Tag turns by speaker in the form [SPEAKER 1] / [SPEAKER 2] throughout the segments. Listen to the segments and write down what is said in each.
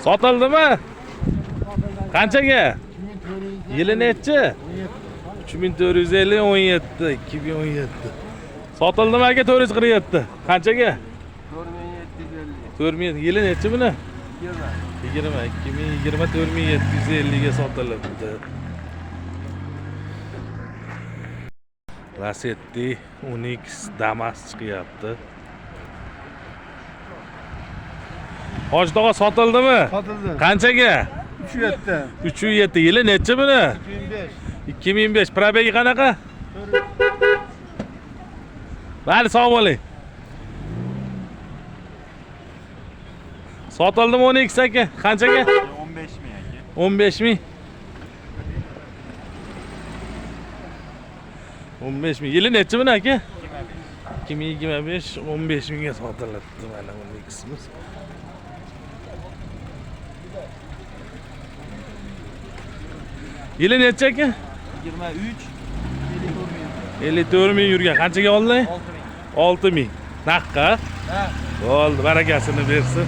[SPEAKER 1] Sotildimi? Qanchaga? Yili nechi? 3450 17 2017. Sotildimi aka 447? Qanchaga?
[SPEAKER 2] 4750.
[SPEAKER 1] 4000 yili nechi buni? 20 2020 4750 ga sotilibdi. Lacetti Unix Damas chiqyapti. Hoji tog'a sotildimi?
[SPEAKER 2] Sotildi.
[SPEAKER 1] Qanchaga?
[SPEAKER 2] 3 7.
[SPEAKER 1] 3.7 yili nechi buni?
[SPEAKER 2] 2005.
[SPEAKER 1] 2005 probegi qanaqa? Mayli, sog' bo'ling. Sotildimi 12 aka? Qanchaga?
[SPEAKER 3] 15 ming aka.
[SPEAKER 1] 15 ming. 15 ming. Yili nechi buni aka? 2025 15 mingga sotilibdi mana 12'miz. Yili nechi aka?
[SPEAKER 2] 23.
[SPEAKER 1] 54 ming yurgan. Qanchaga olding?
[SPEAKER 2] 6 ming.
[SPEAKER 1] 6 ming. Naqqa?
[SPEAKER 2] Ha.
[SPEAKER 1] Bo'ldi, barakasini bersin.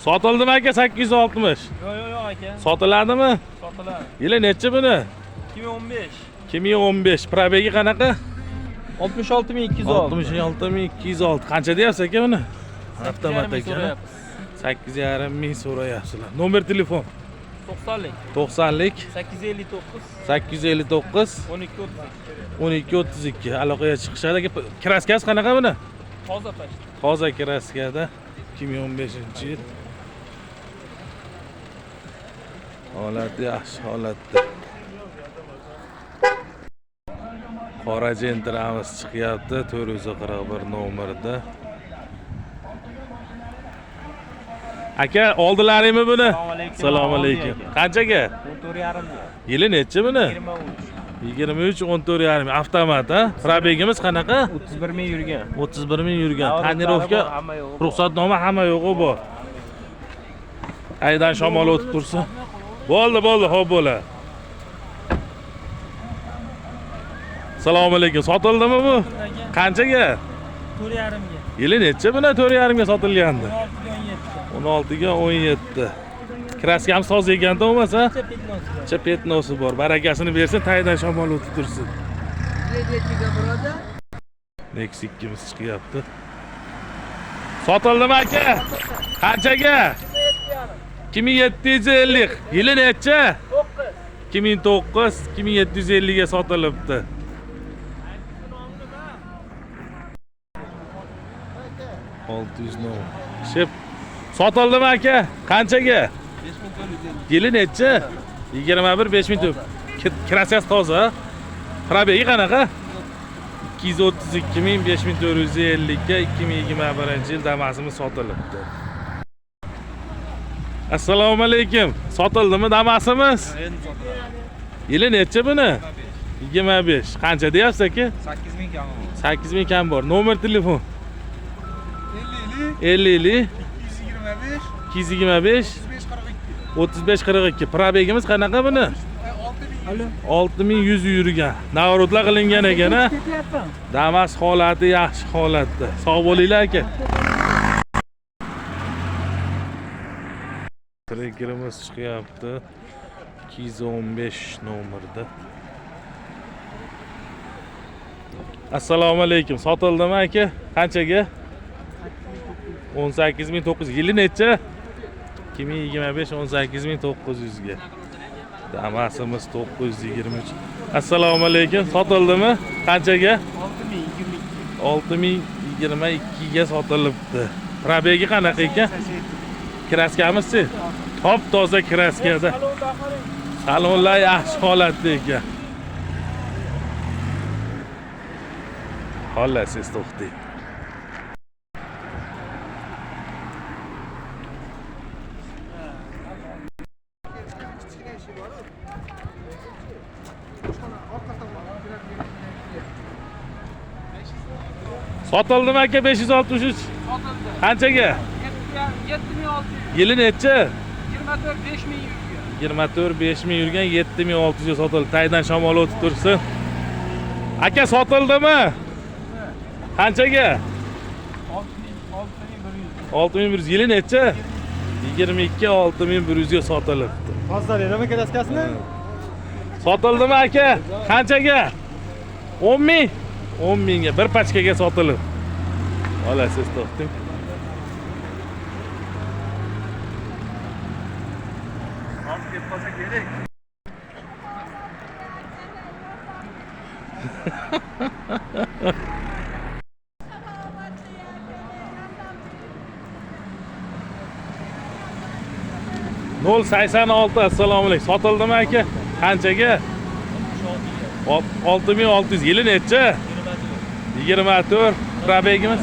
[SPEAKER 1] Sotildimi aka 860?
[SPEAKER 2] Yo'q, yo'q, yo'q aka.
[SPEAKER 1] Sotiladimi?
[SPEAKER 2] Sotiladi.
[SPEAKER 1] Yili nechi buni?
[SPEAKER 2] 2015.
[SPEAKER 1] 2015. Probegi qanaqa?
[SPEAKER 2] 66206.
[SPEAKER 1] 66206. Qancha deyapsiz aka buni? Avtomat ekan. 8,5 ming so'rayapsizlar. Nomer telefon
[SPEAKER 2] 90lik.
[SPEAKER 1] 90lik
[SPEAKER 2] 859
[SPEAKER 1] 859
[SPEAKER 2] 12 32.
[SPEAKER 1] 12 32 aloqaga chiqishadi aka. Kraskasi qanaqa buni?
[SPEAKER 2] Toza pashta.
[SPEAKER 1] Toza kraskada 2015-yil. Holati yaxshi holatda. Qora jentramiz chiqyapti 441 nomerda. Aka, oldilaringmi buni?
[SPEAKER 2] Assalomu alaykum.
[SPEAKER 1] Assalomu alaykum. Qanchaga?
[SPEAKER 2] 14,5 ming.
[SPEAKER 1] Yili nechi buni?
[SPEAKER 2] 23.
[SPEAKER 1] 23 14,5 avtomat, ha? Probegimiz qanaqa?
[SPEAKER 2] 31 ming yurgan.
[SPEAKER 1] 31 ming yurgan.
[SPEAKER 2] Ruxsatlari
[SPEAKER 1] Tonirovka,
[SPEAKER 2] bor, hamma yo'g'i bor.
[SPEAKER 1] ruxsatnoma hamma yo'g'i bor. Aydan shamol o'tib tursin. Bo'ldi, bo'ldi, xo'p bo'la. Assalomu alaykum. Sotildimi bu? Qanchaga?
[SPEAKER 2] 4,5 ga.
[SPEAKER 1] Yili necha buni 4,5 ga sotilgandi?
[SPEAKER 2] 16 ga 17.
[SPEAKER 1] 16 ga 17. Kraska ham soz ekanda bo'lmasa?
[SPEAKER 2] Bitta petnosi bor.
[SPEAKER 1] Cha petnosi bor. Barakasini bersin, taydan shamol o'tib tursin. Nexia 2'miz chiqyapti. Sotildimi aka? Qanchaga? 2750. Yili necha? 2009 2750 ga sotilibdi. 600 Ship. Sotildimi aka? Qanchaga?
[SPEAKER 2] 5450.
[SPEAKER 1] Yili necha? 21 5400. Kraskasi toza. Probegi qanaqa? 232 ming 5450 ga 2021 yil Damasimiz sotilibdi. Assalomu alaykum. Sotildimi Damasimiz?
[SPEAKER 2] Endi sotiladi.
[SPEAKER 1] Yili necha buni? 25. Qancha deyapsiz aka?
[SPEAKER 2] 8 ming kami bor.
[SPEAKER 1] 8 ming kam bor. Nomer telefon 50
[SPEAKER 2] 225
[SPEAKER 1] 225
[SPEAKER 2] 35 42.
[SPEAKER 1] 35 42. Probegimiz qanaqa buni? 6100 yurgan. Navrutlar qilingan ekan, ha? Damas holati yaxshi holatda. Sog' bo'linglar aka. Trekkerimiz chiqyapti. 215 nomerda. Assalomu alaykum. Sotildimi aka? Qanchaga? 18900. Yili necha? 2025 18900 ga. Damasimiz 923. Assalomu alaykum. Sotildimi? Qanchaga?
[SPEAKER 2] 6022.
[SPEAKER 1] 6022 ga sotilibdi. Probegi qanaqa ekan? Kraskamiz-chi? Top toza kraskada. Salonlar yaxshi holatda ekan. Xolos, siz to'xtang. Sotildimi aka 563?
[SPEAKER 2] Sotildi.
[SPEAKER 1] Qanchaga?
[SPEAKER 2] 7600.
[SPEAKER 1] Yili necha?
[SPEAKER 2] 24 5000 yurgan.
[SPEAKER 1] 24 5000 yurgan 7600 ga sotildi. Taydan shamol o'tib tursin. Aka sotildimi? Qanchaga?
[SPEAKER 2] 6100.
[SPEAKER 1] 6100. Yili necha? 22, 6100 ga sotilibdi.
[SPEAKER 3] Hozir beradimi kraskasini?
[SPEAKER 1] Sotildimi aka? Qanchaga? 10 ming? 10 mingga bir pachkaga sotilib. Olasiz, to'xting.
[SPEAKER 2] Olib ketib qolsa kerak.
[SPEAKER 1] Nol 86. Assalomu alaykum. Sotildimi aka? Qanchaga? 6600. Yili necha? 24. Пробег imiz?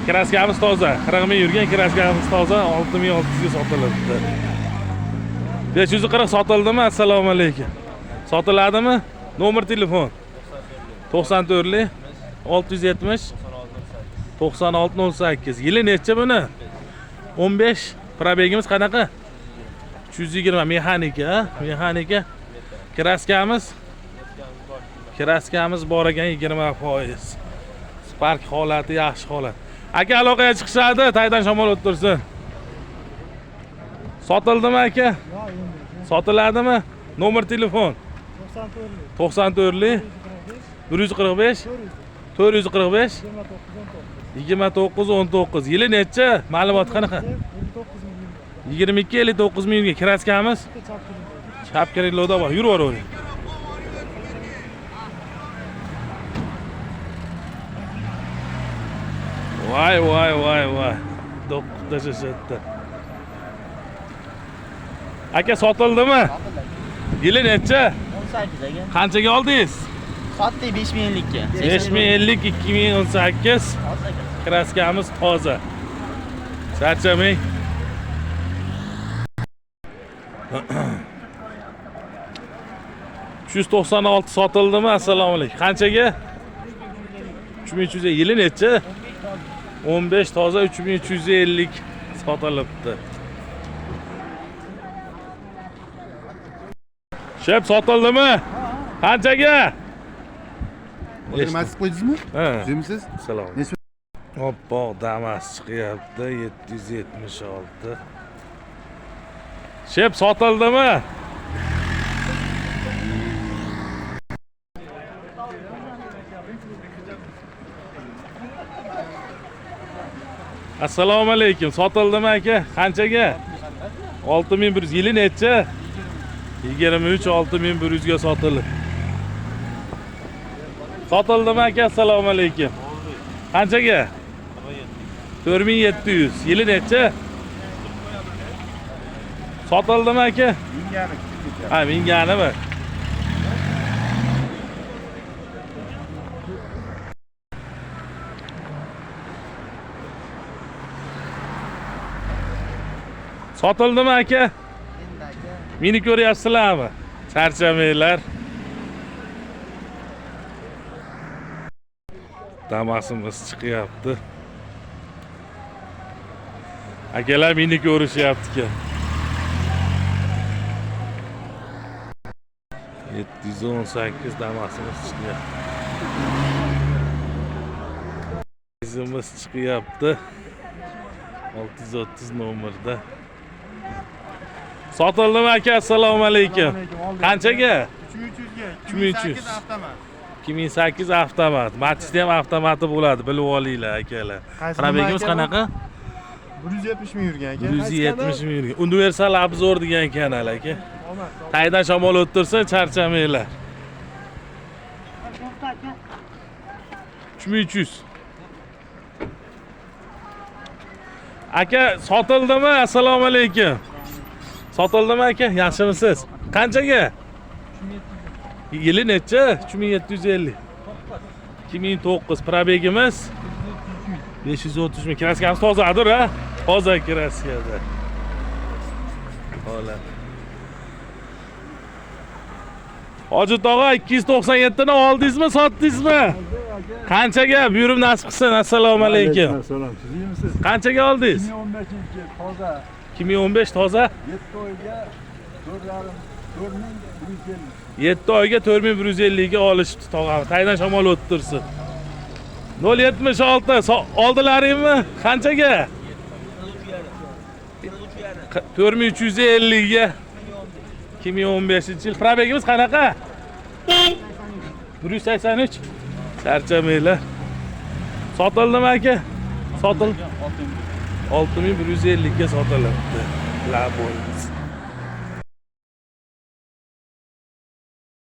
[SPEAKER 1] Kraskamiz toza. 40 ming yurgan, kraskamiz toza, 6600 ga sotilibdi. 540 sotildimi? Assalomu alaykum. Sotiladimi? Nomer telefon 94 670 96 08. Yili necha buni? 15. Пробег imiz qanaqa? 320. Mexanika, ha? Mexanika. Kraskamiz? Kraskamiz bor ekan, 20%. Spark holati yaxshi holat. Aka, aloqaga chiqishadi, taydan shamol o'tirsin. Sotildimi aka? Sotiladimi? Nomer telefon 94 145 445 29 19. Yili necha? Ma'lumot qanaqa? 22, 59 mingga. Kraskamiz chap kriloda bor. Yuraveravering. Voy voy voy voy. Do'q tashlashadi. Aka, sotildimi? Yili necha?
[SPEAKER 4] 18 aka.
[SPEAKER 1] Qanchaga oldingiz?
[SPEAKER 4] Sotdik 5050 ga.
[SPEAKER 1] 5050, 2018.
[SPEAKER 4] Toza aka.
[SPEAKER 1] Kraskamiz toza. Charchamang. 396 sotildimi? Assalomu alaykum. Qanchaga? 3300. Yili necha? 15, toza, 3350 sotilibdi. Shep sotildimi? Qanchaga?
[SPEAKER 5] Nima qo'ydingizmi?
[SPEAKER 1] Ha.
[SPEAKER 5] Tuzimsiz?
[SPEAKER 1] Salom.
[SPEAKER 5] Nesi-
[SPEAKER 1] Oppoq Damas chiqyapti, 776. Shep sotildimi? Assalomu alaykum. Sotildimi aka? Qanchaga? 6100. Yili necha? 23, 6100 ga sotildi. Sotildimi aka? Assalomu alaykum. Qanchaga? 4700. Yili necha? Sotildimi aka?
[SPEAKER 5] Mingani.
[SPEAKER 1] Ha, minganimi? Sotildimi aka? Meni ko'ryapsizlarmi? Charchamanglar. Damasimiz chiqyapti. Akalar meni ko'rishyapti ekan. 718 Damasimiz chiqyapti. Izimiz chiqyapti. 630 nomerda. Sotildimi aka? Assalomu alaykum. Qanchaga?
[SPEAKER 5] 3300 ga.
[SPEAKER 1] 3300.
[SPEAKER 5] 2008 avtomat.
[SPEAKER 1] 2008 avtomat. Matizda ham avtomati bo'ladi, bilib olinglar akalar.
[SPEAKER 5] Qaysi
[SPEAKER 1] Пробег imiz
[SPEAKER 5] nima aka bu?
[SPEAKER 1] qanaqa?
[SPEAKER 5] 170 ming yurgan aka.
[SPEAKER 1] 170 ming yurgan. Universal обзор degan kanal aka. Taydan shamol o'ttirsa, charchamanglar. 3300. Aka, sotildimi? Assalomu alaykum. Sotildimi aka? Yaxshimisiz? Qanchaga? Yili necha? 3750. 2009. Пробег imiz 530 ming. Kraskamiz tozadir, ha? Toza kraskada. Hola. Hoji tog'a, 297 ni oldingizmi, sotdingizmi? Qanchaga? Buyurib nasib qilsin. Assalomu alaykum.
[SPEAKER 3] Assalom, siz iyimisiz?
[SPEAKER 1] Qanchaga oldingiz?
[SPEAKER 3] 2015 yil toza.
[SPEAKER 1] 2015 toza.
[SPEAKER 3] 7 oyga 4,5, 4150.
[SPEAKER 1] 7 oyga 4150 ga olishibdi tog'am. Taydan shamol o'ttirsin. 076 oldilaringmi? Qanchaga? 4350 ga. 2015-yil. Пробег imiz qanaqa? 183. Charchamanglar. Sotildimi, aka? Sotildi. 6150 ga sotilyapti. Laboyimiz.